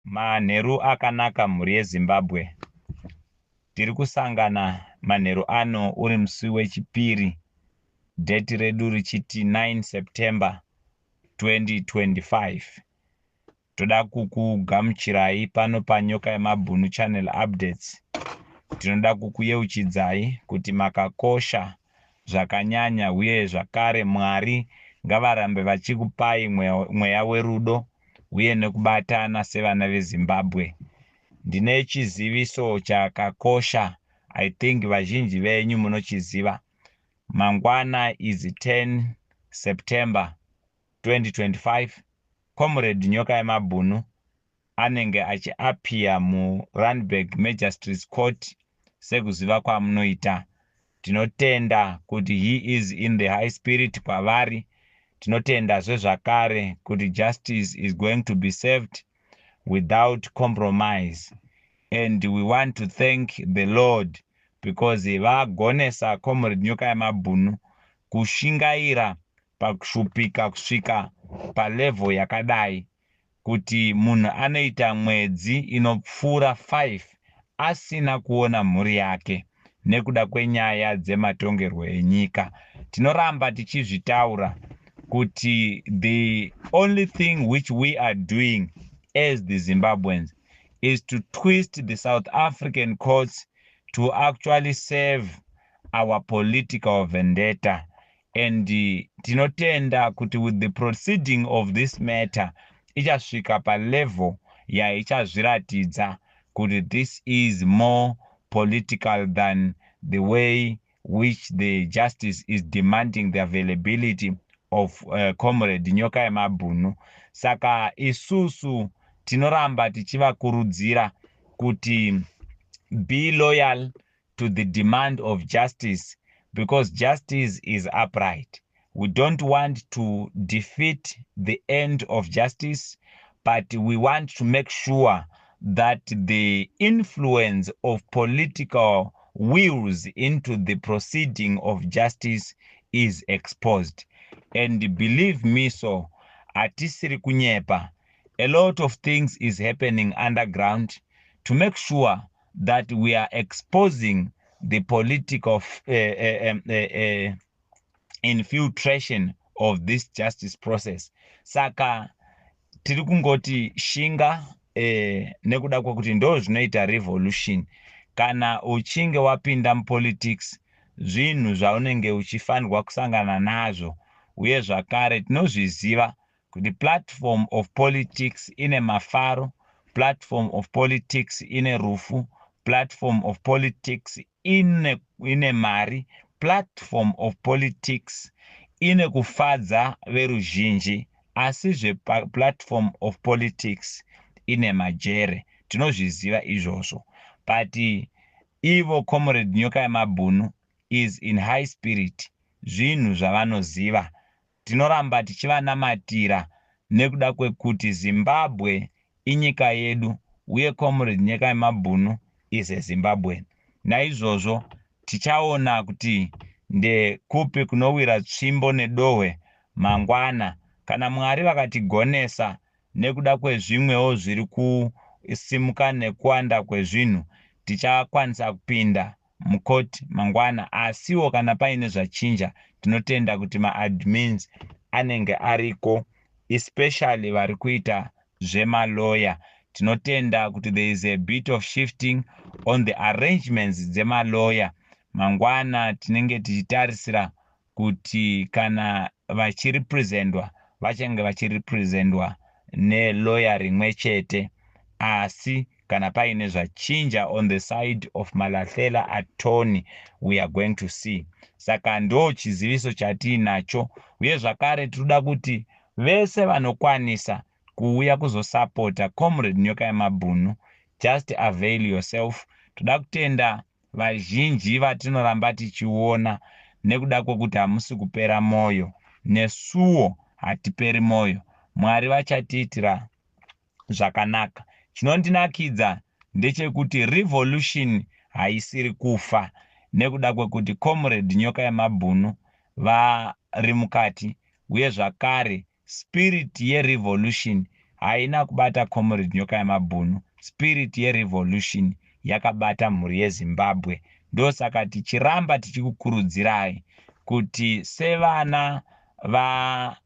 Manheru akanaka mhuri yeZimbabwe. Tiri kusangana manheru ano uri musi weChipiri, date redu richiti 9 September 2025. Toda kukugamuchirai pano paNyoka yeMabhunu Channel Updates. Tinoda kukuyeuchidzai kuti makakosha zvakanyanya uye zvakare Mwari ngavarambe vachikupai mweya werudo uye nekubatana sevana veZimbabwe. Ndine chiziviso chakakosha, I think vazhinji venyu munochiziva. Mangwana is 10 September 2025, Comrade Nyoka yeMabhunu anenge achiappear muRandburg Magistrates Court sekuziva kwamunoita. Tinotenda kuti he is in the high spirit kwavari. Tinotendazve zvakare kuti justice is going to be served without compromise. And we want to thank the Lord because vagonesa Comrade Nyoka yeMabhunu kushingaira pakushupika kusvika palevel yakadai kuti munhu anoita mwedzi inopfuura 5 asina kuona mhuri yake nekuda kwenyaya dzematongerwo enyika. Tinoramba tichizvitaura kuti the only thing which we are doing as the Zimbabweans is to twist the South African courts to actually serve our political vendetta. And tinotenda kuti with the proceeding of this matter ichasvika palevel yaichazviratidza kuti this is more political than the way which the justice is demanding the availability of Comrade Nyoka yeMabhunu. Saka isusu tinoramba tichivakurudzira kuti be loyal to the demand of justice, because justice is upright. We don't want to defeat the end of justice, but we want to make sure that the influence of political wills into the proceeding of justice is exposed. And believe me, so hatisiri kunyepa. A lot of things is happening underground to make sure that we are exposing the political infiltration of this justice process. Saka tiri kungoti shinga nekuda kwekuti ndo zvinoita revolution. Kana uchinge wapinda mupolitics, zvinhu zvaunenge uchifanirwa kusangana nazvo. Uye zvakare tinozviziva kuti platform of politics ine mafaro, platform of politics ine rufu, platform of politics ine mari, platform of politics ine kufadza veruzhinji, asi zveplatform of politics ine majere. Tinozviziva izvozvo, but ivo Comrade Nyoka yeMabhunu is in high spirit. Zvinhu zvavanoziva. Tinoramba tichivanamatira nekuda kwekuti Zimbabwe inyika yedu uye Comrade Nyoka yeMabhunu is a Zimbabwean. Naizvozvo tichaona kuti ndekupi kunowira tsvimbo nedohwe mangwana, kana Mwari vakatigonesa. Nekuda kwezvimwewo zviri kusimuka nekuwanda kwezvinhu, tichakwanisa kupinda mukoti mangwana. Asiwo kana paine zvachinja, tinotenda kuti maadmins anenge ariko, especially vari kuita zvemaloya. Tinotenda kuti there is a bit of shifting on the arrangements dzemaloya. Mangwana tinenge tichitarisira kuti kana vachirepresentwa, vachange vachirepresentwa neloya rimwe chete. Asi kana paine zvachinja on the side of Malahlela attorney, we are going to see. Saka ndo chiziviso chatiinacho. Uye zvakare tinoda kuti vese vanokwanisa kuuya kuzosapota Comrade Nyoka yeMabhunu, just avail yourself. Toda kutenda vazhinji vatinoramba tichiona nekuda kwekuti hamusi kupera mwoyo. Nesuwo hatiperi mwoyo. Mwari vachatiitira zvakanaka. Chinondinakidza ndechekuti revolution haisiri kufa nekuda kwekuti Comrade Nyoka yeMabhunu vari mukati. Uye zvakare spirit yerevolution haisiri kufa. Haina kubata Comrade Nyokayemabhunu. Spirit yerevolution yakabata mhuri yeZimbabwe. Ndosaka tichiramba tichikukurudzirai kuti sevana va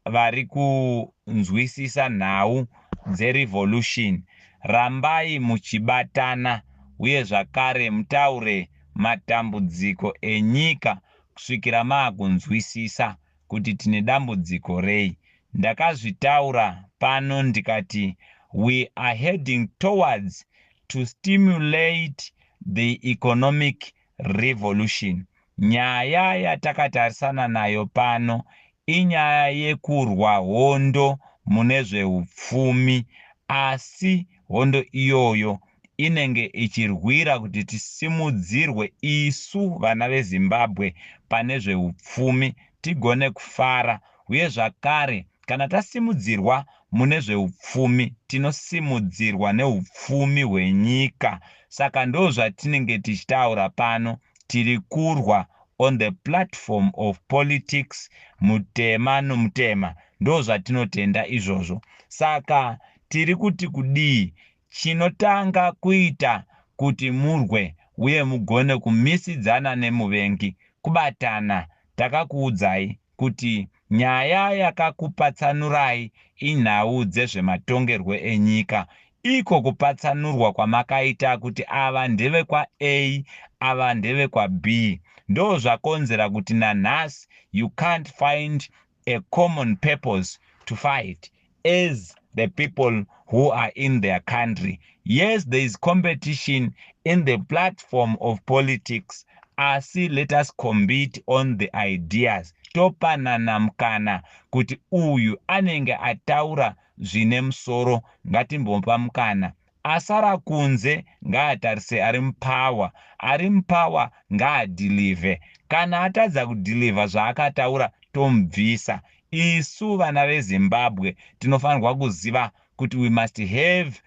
vari kunzwisisa nhau dzerevolution, rambai muchibatana uye zvakare mutaure matambudziko enyika kusvikira maakunzwisisa kuti tine dambudziko rei. Ndakazvitaura pano ndikati we are heading towards to stimulate the economic revolution. Nyaya yatakatarisana nayo pano inyaya yekurwa hondo mune zveupfumi, asi hondo iyoyo inenge ichirwira kuti tisimudzirwe isu vana veZimbabwe pane zveupfumi, tigone kufara. Uye zvakare kana tasimudzirwa mune zveupfumi, tinosimudzirwa neupfumi hwenyika. Saka ndo zvatinenge tichitaura pano. Tiri kurwa on the platform of politics, mutema nomutema, ndo zvatinotenda izvozvo. Saka tiri kuti kudii? Chinotanga kuita kuti murwe uye mugone kumisidzana nemuvengi kubatana. Takakuudzai kuti nyaya yakakupatsanurai inhau dzezvematongerwo enyika. Iko kupatsanurwa kwamakaita kuti ava ndevekwa A, ava ndevekwa B, ndo zvakonzera kuti nanhasi you can't find a common purpose to fight as the people who are in their country. Yes, there is competition in the platform of politics, asi let us compete on the ideas. Topanana mukana kuti uyu anenge ataura zvine musoro, ngatimbopa mukana. Asara kunze ngaatarise ari mupower, ari mupower ngaadeliver. Kana atadza kudeliver zvaakataura, tomubvisa. Isu vana veZimbabwe tinofanirwa kuziva kuti we must have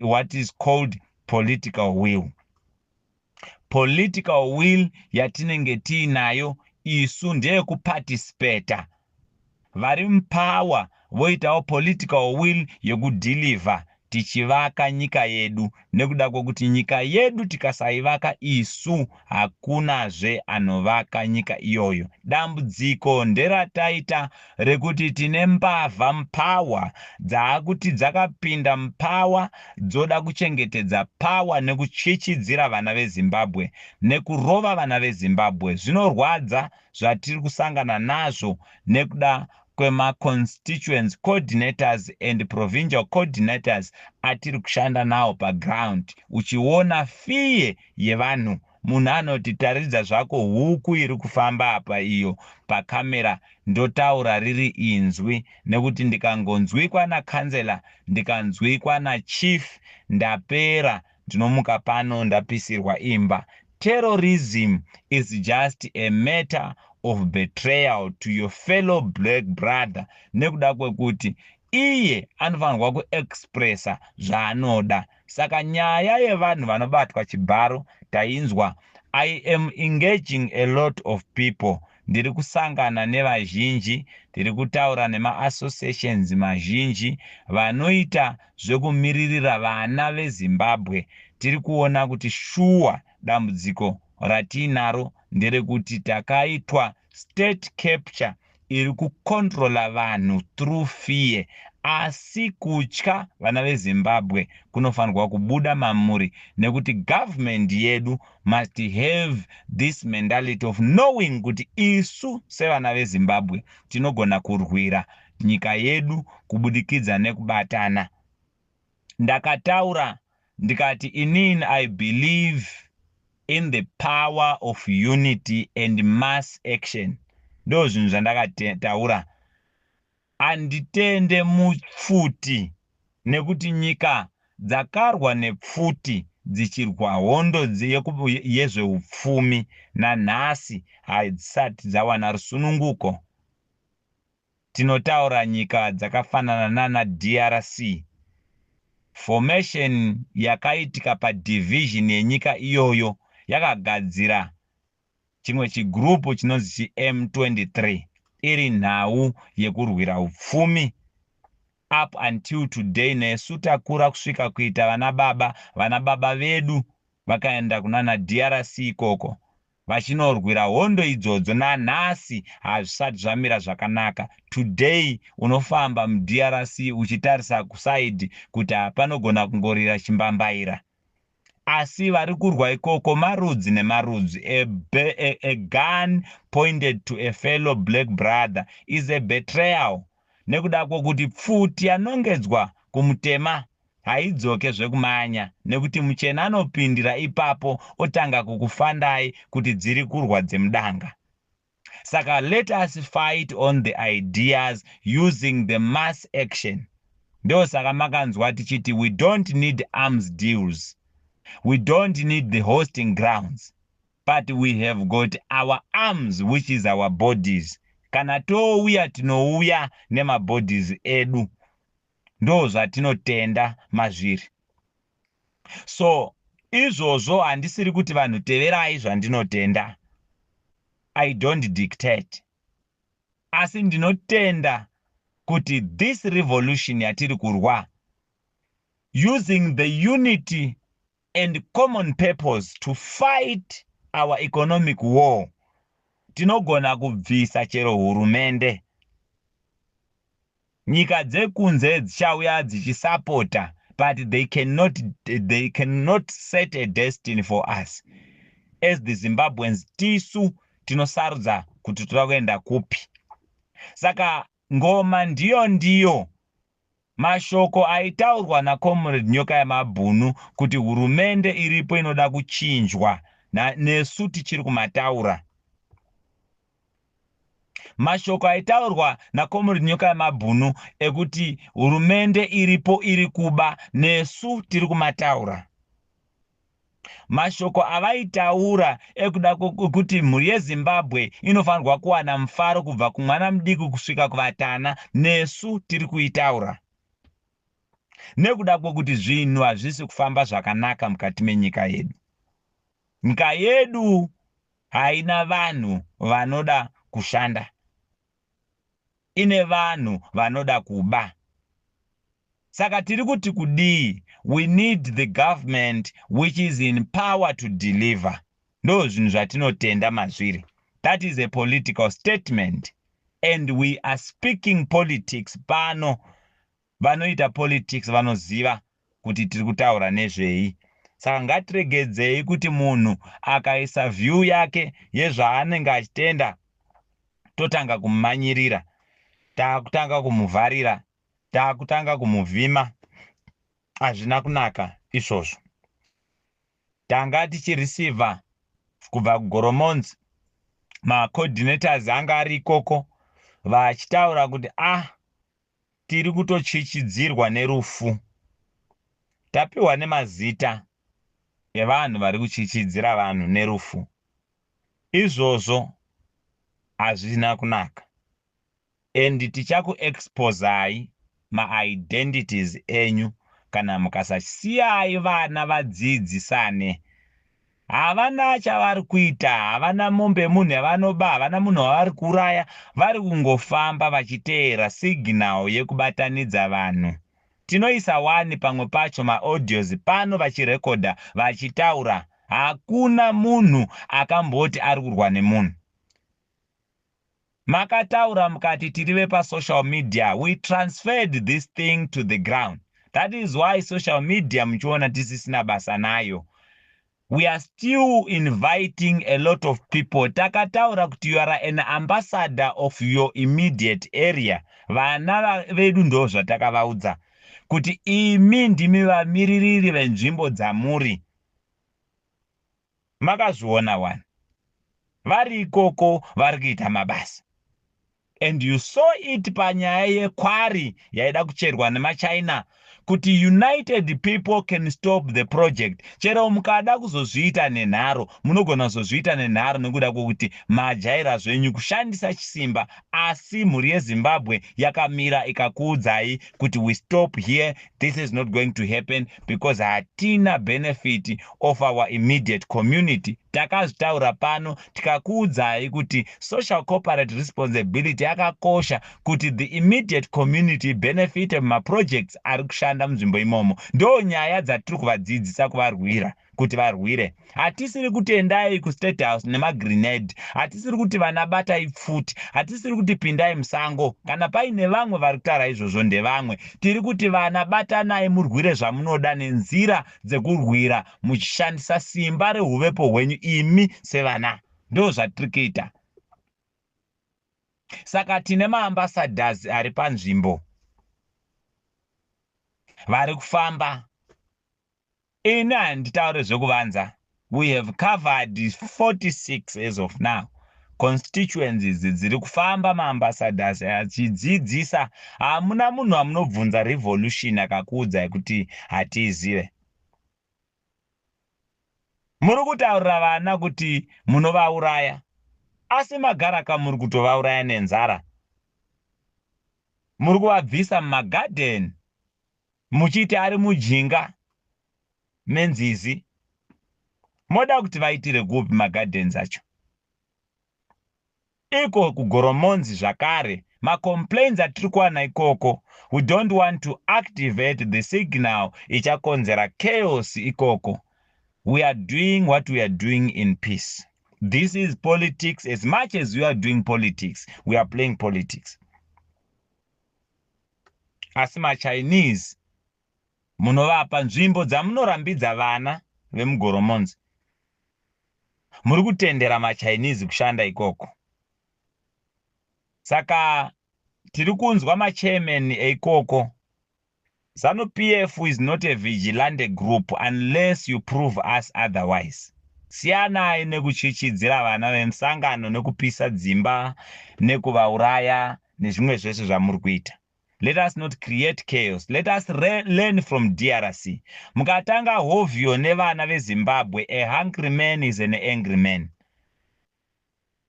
what is called political will. Political will yatinenge tiinayo isu ndeyekuparticipata. Vari mupower voitawo political will yekudeliver, tichivaka nyika yedu, nekuda kwekuti nyika yedu tikasaivaka isu, hakunazve anovaka nyika iyoyo. Dambudziko nderataita rekuti tine mbavha mupower, dzaakuti dzakapinda mupower dzoda kuchengetedza power nekutyityidzira vana veZimbabwe nekurova vana veZimbabwe. Zvinorwadza zvatiri kusangana nazvo nekuda kwemaconstituency coordinators and provincial coordinators atiri kushanda nawo paground. Uchiona fear yevanhu, munhu anoti, "Taridza zvako huku iri kufamba apa iyo pakamera, ndotaura riri inzwi, nekuti ndikangonzwikwa nacouncillor, ndikanzwikwa nachief, ndapera, ndinomuka pano ndapisirwa imba." Terrorism is just a matter of betrayal to your fellow black brother, nekuda kwekuti iye anofanirwa kuexpressa zvaanoda. Saka nyaya yevanhu vanobatwa chibharo tainzwa. I am engaging a lot of people. Ndiri kusangana nevazhinji, ndiri kutaura nemaassociations mazhinji vanoita zvekumiririra vana veZimbabwe. Tiri kuona kuti shuwa dambudziko ratiinaro nderekuti takaitwa state capture iri kucontrola vanhu through fear. Asi kutya, vana veZimbabwe, kunofanirwa kubuda mamuri, nekuti government yedu must have this mentality of knowing kuti isu sevana veZimbabwe tinogona kurwira nyika yedu kubudikidza nekubatana. Ndakataura ndikati inini I believe in the power of unity and mass action. Ndo zvinhu zvandakataura. Handitende mupfuti, nekuti nyika dzakarwa nepfuti dzichirwa hondo yezveupfumi nanhasi hadzisati dzawana rusununguko. Tinotaura nyika dzakafanana nana DRC. Formation yakaitika padivision yenyika iyoyo yakagadzira chimwe chigroup chinonzi chiM23, iri nhau yekurwira upfumi. Up until today, nesu takura kusvika kuita vana baba. Vana baba vedu vakaenda kunana DRC ikoko vachinorwira hondo idzodzo. Nanhasi hazvisati zvamira zvakanaka. Today unofamba muDRC uchitarisa kuside kuti hapanogona kungorira chimbambaira, asi vari kurwa ikoko marudzi nemarudzi. A gun pointed to a fellow black brother is a betrayal, nekuda kwokuti pfuti yanongedzwa kumutema haidzoke zvekumanya, nekuti muchena anopindira ipapo otanga kukufandai kuti dziri kurwa dzemudanga. Saka let us fight on the ideas using the mass action. Ndosaka makanzwa tichiti we don't need arms deals, we don't need the hosting grounds, but we have got our arms, which is our bodies. Kana touya, tinouya nemabodies edu. Ndo zvatinotenda mazviri. So izvozvo handisiri kuti vanhu teverai zvandinotenda. I don't dictate, asi ndinotenda kuti this revolution yatiri kurwa using the unity and common purpose to fight our economic war, tinogona kubvisa chero hurumende. Nyika dzekunze dzichauya dzichisapota, but they cannot set a destiny for us as the Zimbabweans. Tisu tinosarudza kuti toda kuenda kupi. Saka ngoma ndiyo ndiyo. Mashoko aitaurwa naComrade Nyoka Yamabhunu kuti hurumende iripo inoda kuchinjwa, nesu tichiri kumataura. Mashoko aitaurwa naComrade Nyoka Yamabhunu ekuti hurumende iripo iri kuba, nesu tiri kumataura. Mashoko avaitaura ekuda kuti mhuri yeZimbabwe inofanirwa kuwana mufaro kubva kumwana mudiki kusvika kuvatana, nesu tiri kuitaura, nekuda kwokuti zvinhu hazvisi kufamba zvakanaka mukati menyika yedu. Nyika yedu haina vanhu vanoda kushanda, ine vanhu vanoda kuba. Saka tiri kuti kudii? We need the government which is in power to deliver. Ndo zvinhu zvatinotenda mazviri. That is a political statement and we are speaking politics pano. Vanoita politics vanoziva kuti tiri kutaura nezvei. Saka ngatiregedzei kuti munhu akaisa view yake yezvaanenge achitenda, totanga kumumanyirira, taakutanga kumuvharira, taakutanga kumuvhima. Hazvina kunaka izvozvo. Tanga tichireceiva kubva kuGoromonzi, macoordinators anga ari ikoko vachitaura kuti ah, tiri kutochichidzirwa nerufu. Tapiwa nemazita evanhu vari kuchichidzira vanhu nerufu. Izvozvo hazvina kunaka and tichakuexposai maidentities enyu kana mukasasiyai vana vadzidzisane. Havana chavari kuita, havana mombe munhu yavanoba, havana munhu wavari kuuraya. Vari kungofamba vachiteera signal yekubatanidza vanhu. Tinoisa wani pamwe pacho maaudios pano vachirekodha vachitaura. Hakuna munhu akamboti ari kurwa nemunhu. Makataura mukati tiri vepasocial media. We transferred this thing to the ground. That is why social media muchiona tisisina basa nayo. We are still inviting a lot of people. Takataura kuti you are an ambassador of your immediate area. Vana vedu ndo zvatakavaudza kuti imi ndimi vamiririri venzvimbo dzamuri. Makazviona wani, vari ikoko vari kuita mabasa. And you saw it panyaya yequarry yaida kucherwa nemaChina, kuti united people can stop the project. Chero mukada kuzozviita nenharo, munogona kuzozviita nenharo, nekuda kwokuti majaira zvenyu kushandisa chisimba. Asi mhuri yeZimbabwe yakamira ikakuudzai kuti we stop here, this is not going to happen, because hatina benefit of our immediate community. Takazvitaura pano tikakuudzai kuti social corporate responsibility yakakosha kuti the immediate community benefit mumaprojects ari kushanda munzvimbo imomo. Ndo nyaya dzatiri kuvadzidzisa kuvarwira kuti varwire. Hatisiri kuti endai kuState House nemagrenade, hatisiri kuti vana batai pfuti, hatisiri kuti pindai musango. Kana paine vamwe vari kutaura izvozvo, ndevamwe. Tiri kuti vana batanai murwire zvamunoda nenzira dzekurwira muchishandisa simba rehuvepo hwenyu imi sevana. Ndo zvatiri kuita. Saka tine maambassadors ari panzvimbo vari kufamba. Ini handitaure zvekuvanza. We have covered 46 as of now constituencies dziri kufamba maambassadors achidzidzisa. Hamuna munhu amunobvunza revolution akakuudzai kuti hatiizive. Muri kutaurira vana kuti munovauraya, asi magara kamuri kutovauraya nenzara. Muri kuvabvisa mumagadheni muchiti ari mujinga menzizi. Moda kuti vaitire kupi magadhens acho? Iko kuGoromonzi zvakare, macomplaints atiri kuwana ikoko, we don't want to activate the signal ichakonzera chaos ikoko. We are doing what we are doing in peace. This is politics. As much as we are doing politics, we are playing politics. Asi maChinese munovapa nzvimbo dzamunorambidza vana vemuGoromonzi, muri kutendera maChinese kushanda ikoko. Saka tiri kunzwa machairman eikoko. ZANU PF is not a vigilante group unless you prove us otherwise. Siyanai nekuchichidzira vana vemusangano nekupisa dzimba nekuvauraya nezvimwe zvese zvamuri kuita. Let us not create chaos. Let us learn from DRC. Mukatanga hovyo nevana veZimbabwe, a hungry man is an angry man.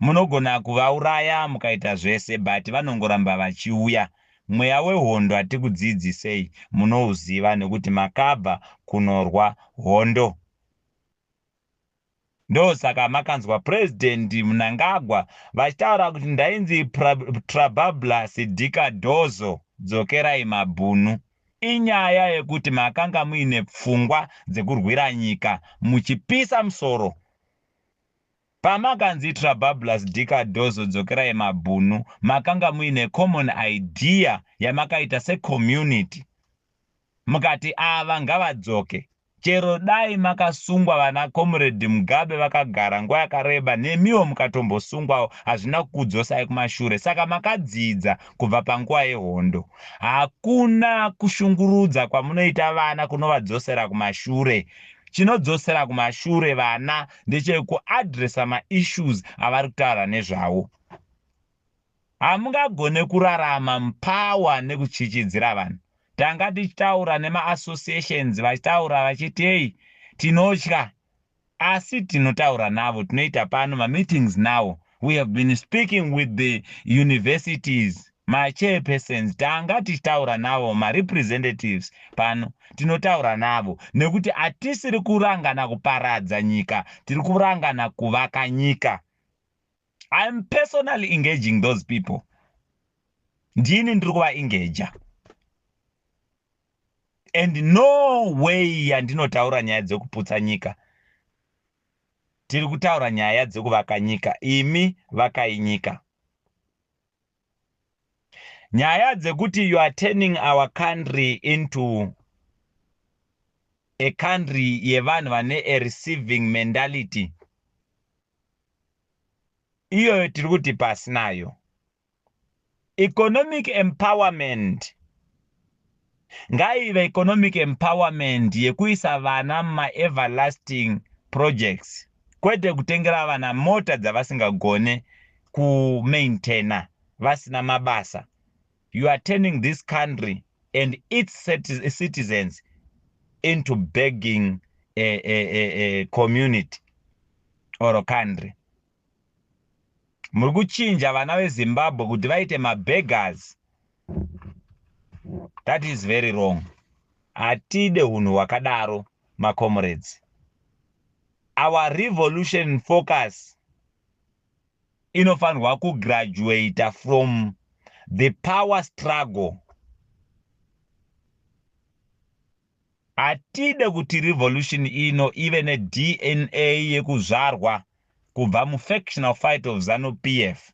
Munogona kuvauraya mukaita zvese, but vanongoramba vachiuya. Mweya wehondo hatikudzidzisei, munouziva nekuti makabva kunorwa hondo. Ndosaka makanzwa President Mnangagwa vachitaura kuti ndainzi Trabablas Dikadozo, dzokerai mabhunu. Inyaya yekuti makanga muine pfungwa dzekurwira nyika muchipisa musoro. Pamakanzi Trabablas Dikadozo, dzokerai mabhunu, makanga muine common idea yamakaita secommunity, mukati ava ngavadzoke. Chero dai makasungwa vana Comrade Mugabe vakagara nguva yakareba, nemiwo mukatombosungwawo, hazvina kukudzosai kumashure. Saka makadzidza kubva panguva yehondo. Hakuna kushungurudza kwamunoita vana kunovadzosera kumashure. Chinodzosera kumashure vana ndechekuadresa maissues avari kutaura nezvawo. Hamungagone kurarama mupower nekuchichidzira vanhu. Tanga tichitaura nemaassociations vachitaura vachiti, "Ei, tinotya," asi tinotaura navo, tinoita pano mameetings navo. We have been speaking with the universities machairpersons. Tanga tichitaura navo, marepresentatives pano tinotaura navo, nekuti hatisiri kurangana kuparadza nyika, tiri kurangana kuvaka nyika. I am personally engaging those people. Ndini ndiri kuvaengaja, and no way yandinotaura nyaya dzekuputsa nyika. Tiri kutaura nyaya dzekuvaka nyika. Imi vakai nyika. Nyaya dzekuti you are turning our country into a country yevanhu vane a receiving mentality, iyoyo tiri kuti pasi nayo. Economic empowerment ngaive economic empowerment yekuisa vana mumaeverlasting projects, kwete kutengera vana mota dzavasingagone kumaintaina vasina mabasa. You are turning this country and its citizens into begging a community or a country. Muri kuchinja vana veZimbabwe kuti vaite mabeggars. That is very wrong. Hatide unhu hwakadaro, macomrades. Our revolution focus inofanirwa kugraduata from the power struggle. Hatide kuti revolution ino ive neDNA yekuzvarwa kubva mufactional fight of Zanu PF.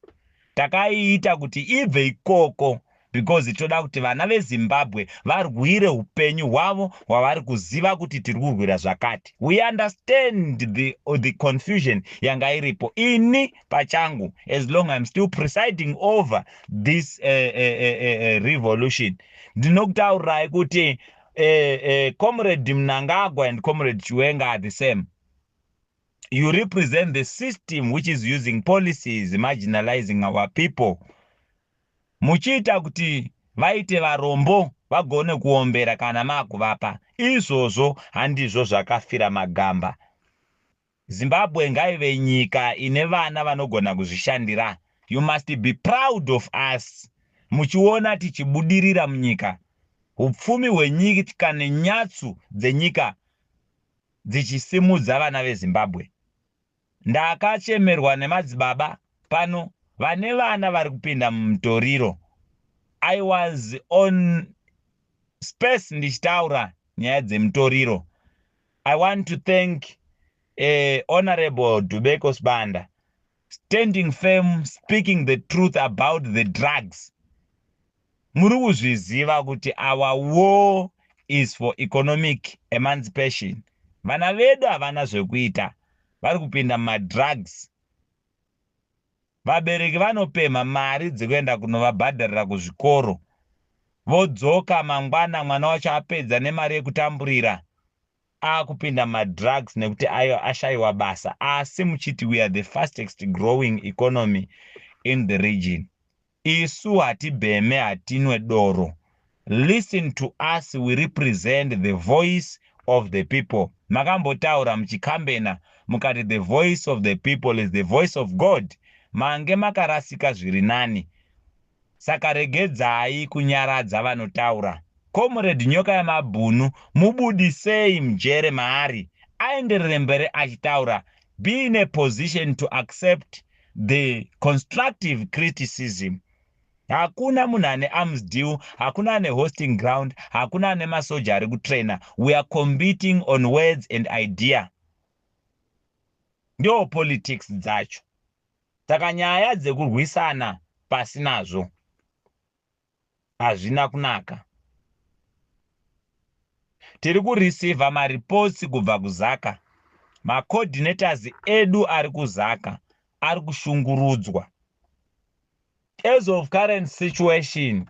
Takaiita kuti ibve ikoko because toda kuti vana veZimbabwe varwire upenyu hwavo hwavari kuziva kuti tiri kurwira zvakati. We understand the confusion yanga iripo. Ini pachangu, as long I'm still presiding over this revolution, ndinokutaurirai kuti Comrade Mnangagwa and Comrade Chiwenga are the same. You represent the system which is using policies marginalizing our people, muchiita kuti vaite varombo vagone kuombera kana maakuvapa. Izvozvo handizvo zvakafira magamba. Zimbabwe ngaive nyika ine vana vanogona kuzvishandira. You must be proud of us muchiona tichibudirira munyika, upfumi hwenyika nenyatsu dzenyika dzichisimudza vana veZimbabwe. Ndakachemerwa nemadzibaba pano vane vana vari kupinda mumutoriro. I was on space ndichitaura nyaya dzemutoriro. I want to thank Honorable Dubeko Sibanda, standing firm, speaking the truth about the drugs. Muri kuzviziva kuti our war is for economic emancipation. Vana vedu havana zvekuita, vari kupinda mumadrugs. Vabereki vanopemha mari dzekuenda kunovabhadharira kuzvikoro, vodzoka mangwana mwana wacho apedza nemari yekutamburira, akupinda mumadrugs nekuti ayo ashayiwa basa. Asi muchiti we are the fastest growing economy in the region. Isu hatibheme, hatinwe doro. Listen to us, we represent the voice of the people. Makambotaura muchikambena mukati the voice of the people is the voice of God. Mange makarasika zviri nani. Saka regedzai kunyaradza vanotaura. Comrade Nyoka Yamabhunu, mubudisei mujere maari, aenderere mberi achitaura. Be in a position to accept the constructive criticism. Hakuna munhu ane arms deal, hakuna ane hosting ground, hakuna ane masoja ari kutraina. We are competing on words and idea. Ndo politics dzacho. Saka nyaya dzekurwisana pasinazvo hazvina kunaka. Tiri kureceiva mareports kubva kuZaka. Macoordinators edu ari kuZaka ari kushungurudzwa. As of current situation,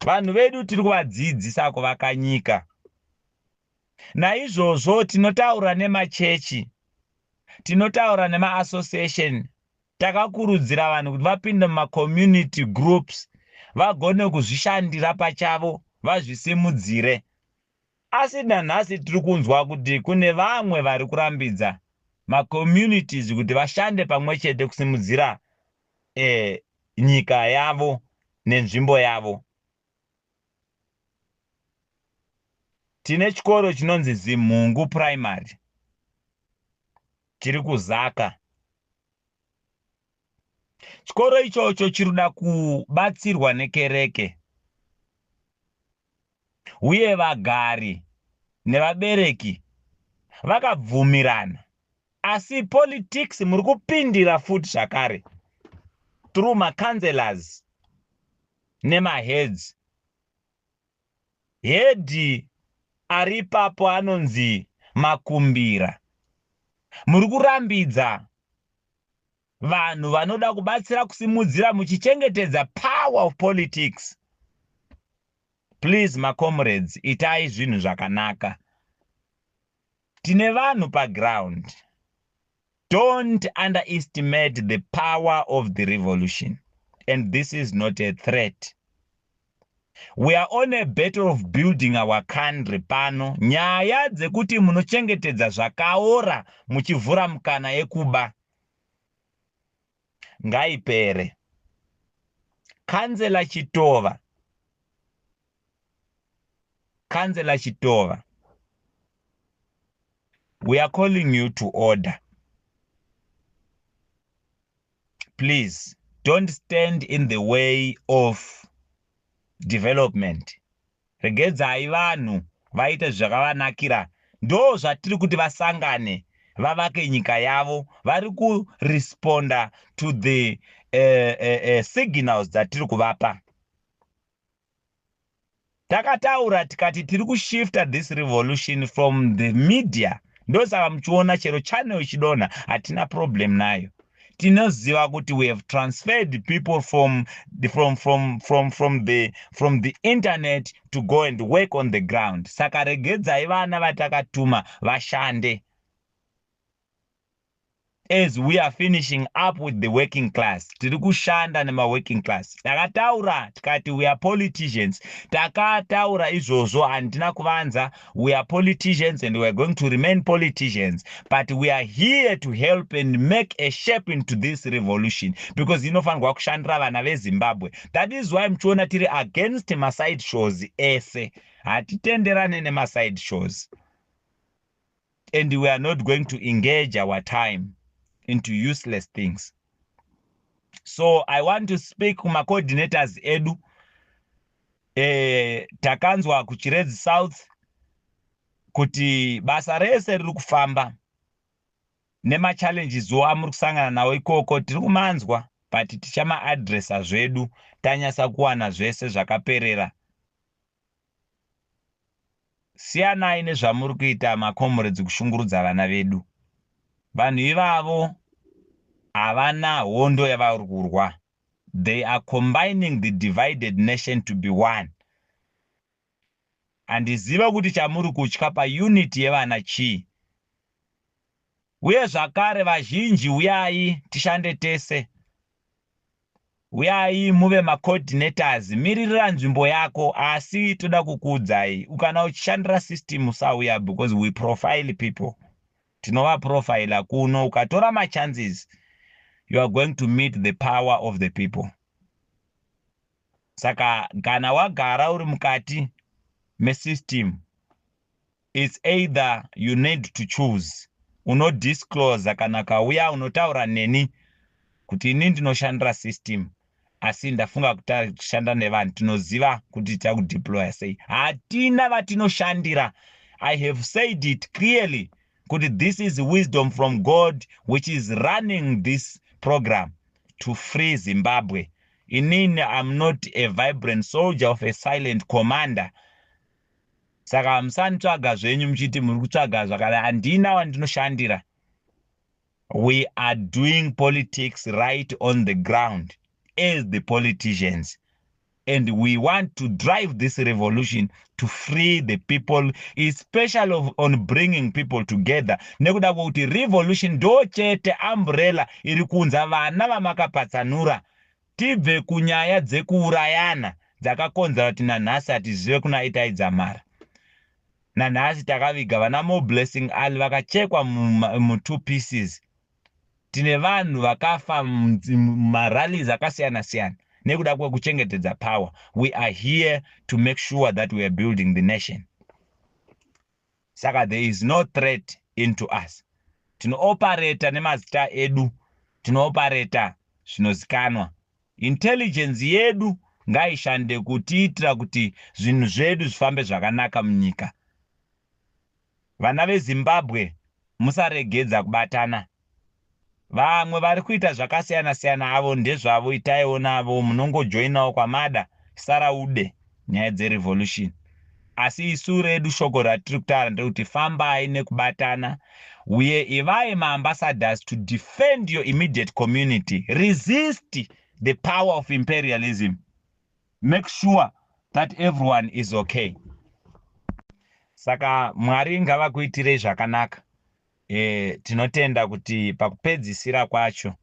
vanhu vedu tiri kuvadzidzisa kuvaka nyika. Naizvozvo tinotaura nemachechi, tinotaura nemaassociation. Takakurudzira vanhu kuti vapinde mumacommunity groups, vagone kuzvishandira pachavo, vazvisimudzire. Asi nanhasi tiri kunzwa kuti kune vamwe vari kurambidza macommunities kuti vashande pamwe chete kusimudzira nyika yavo nenzvimbo yavo. Tine chikoro chinonzi Zimhungu Primary chiri kuZaka. Chikoro ichocho chiri kuda kubatsirwa nekereke, uye vagari nevabereki vakabvumirana. Asi politics muri kupindira futi zvakare through macouncillors nemaheads. Head ari ipapo anonzi Makumbira. Muri kurambidza vanhu vanoda kubatsira kusimudzira, muchichengetedza power of politics. Please, macomrades, itai zvinhu zvakanaka. Tine vanhu paground. Don't underestimate the power of the revolution, and this is not a threat. We are on a battle of building our country. Pano nyaya dzekuti munochengetedza zvakaora muchivhura mukana yekuba ngaipere. Councillor Chitova, Councillor Chitova, We are calling you to order. Please don't stand in the way of development. Regedzai vanhu vaite zvakavanakira. Ndo zvatiri kuti vasangane, vavake nyika yavo. Vari kuresponda to the signals dzatiri kuvapa. Takataura tikati tiri kushifta this revolution from the media. Ndosaka muchiona chero channel ichidonha, hatina problem nayo. Tinoziva kuti we have transferred people from the internet to go and work on the ground. Saka regedzai vana vatakatuma vashande as we are finishing up with the working class. Tiri kushanda nemaworking class. Takataura tikati we are politicians. Takataura izvozvo, handina kuvanza. We are politicians and we are going to remain politicians, but we are here to help and make a shape into this revolution, because inofanirwa kushandira vana veZimbabwe. That is why muchiona tiri against maside shows ese. Hatitenderane nemaside shows and we are not going to engage our time into useless things. So I want to speak kumacoordinators edu. Takanzwa kuChiredzi South kuti basa rese riri kufamba nemachallenges wo amuri kusangana nawo ikoko. Tiri kumanzwa, but tichamaadresa zvedu tanyasa kuwana zvese zvakaperera. Siyanai nezvamuri kuita, macomrades, kushungurudza vana vedu. Vanhu ivavo havana hondo yavari kurwa. They are combining the divided nation to be one. Handiziva kuti chamuri kutya paunity yevana chii. Uye zvakare, vazhinji, uyai tishande tese. Uyai muve macoordinators. Miririra nzvimbo yako, asi toda kukuudzai, kana uchishandira system, usauya, because we profile people. Tinovaprofila kuno. Ukatora machances, you are going to meet the power of the people. Saka kana wagara uri mukati mesystem, it's either you need to choose. Unodisclose kana kauya unotaura neni kuti ini ndinoshandira system, asi ndafunga kushanda nevanhu. Tinoziva kuti takudeploya sei. Hatina vatinoshandira. I have said it clearly kuti this is wisdom from God which is running this program to free Zimbabwe. Inini am not a vibrant soldier of a silent commander. Saka musanitsvaga zvenyu muchiti muri kutsvaga zvakadai. Handina wandinoshandira. We are doing politics right on the ground as the politicians, and we want to drive this revolution to free the people, especially on bringing people together, nekuda kwekuti revolution ndo chete umbrella iri kuunza vana vamakapatsanura. Tibve kunyaya dzekuurayana dzakakonzera kuti nanhasi hatizive kuna Itai Dzamara. Nanhasi takaviga vana Moreblessing Ali vakachekwa mutwo pieces. Tine vanhu vakafa mumarallies akasiyana-siyana nekuda kwekuchengetedza power. We are here to make sure that we are building the nation. Saka there is no threat into us. Tinoopareta nemazita edu, tinoopareta zvinozikanwa. Intelligence yedu ngaishande kutiitira kuti zvinhu zvedu zvifambe zvakanaka munyika. Vana veZimbabwe, musaregedza kubatana. Vamwe vari kuita zvakasiyana-siyana, avo ndezvavo, itaiwo navo, munongojoinawo kwamada, saraude nyaya dzerevolution. Asi isu redu shoko ratiri kutaura nderekuti fambai nekubatana, uye ivai maambassadors to defend your immediate community. Resist the power of imperialism. Make sure that everyone is okay. Saka Mwari ngavakuitirei zvakanaka. Tinotenda kuti pakupedzisira kwacho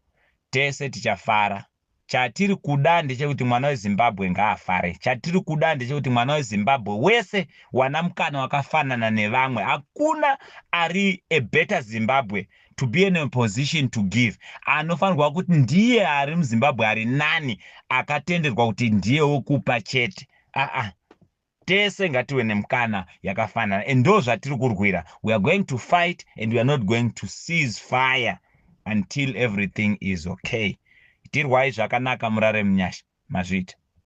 tese tichafara. Chatiri kuda ndechekuti mwana weZimbabwe ngaafare. Chatiri kuda ndechekuti mwana weZimbabwe wese wana mukana wakafanana nevamwe. Hakuna ari a better Zimbabwe to be in a position to give. Anofanirwa kuti ndiye ari muZimbabwe ari nani, akatenderwa kuti ndiye wokupa chete. Aa, Tese ngative nemukana yakafanana, and ndo zvatiri kurwira. We are going to fight and we are not going to cease fire until everything is okay. Itirwai zvakanaka, murare munyasha. Mazviita.